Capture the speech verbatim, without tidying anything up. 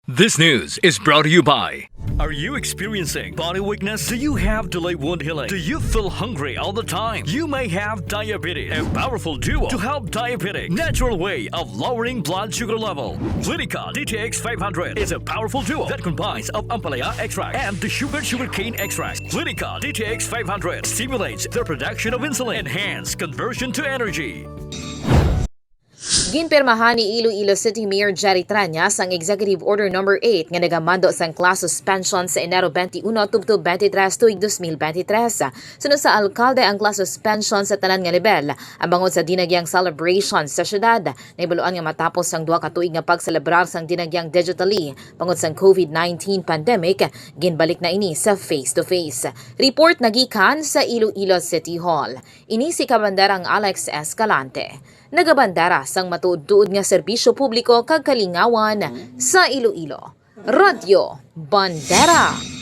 This news is brought to you by. Are you experiencing body weakness? Do you have delayed wound healing? Do you feel hungry all the time? You may have diabetes. A powerful duo to help diabetic natural way of lowering blood sugar level. Clinica D T X five hundred is a powerful duo that combines of ampalaya extract and the sugar sugarcane extract. Clinica D T X five hundred stimulates the production of insulin, enhance conversion to energy. Ginpirmahan ni Iloilo City Mayor Jerry Treñas ang Executive Order Number eight nga nagamando sang class suspension sa Enero twenty-one tubtob twenty-three tuig twenty twenty-three. Suno sa alkalde, ang class suspension sa tanan nga level ang bangod sa dinagyang celebration sa syudad. Nahibaluan nga matapos ang duha ka tuig nga pagselebrar sang dinagyang digitally bangod sang COVID nineteen pandemic, ginbalik na ini sa face-to-face. Report nagikan sa Iloilo City Hall. Ini si Kabanderang Alex Escalante. Nagabandera sang matuod-tuod nga serbisyo publiko kag kalingawan sa Iloilo. Radyo Bandera.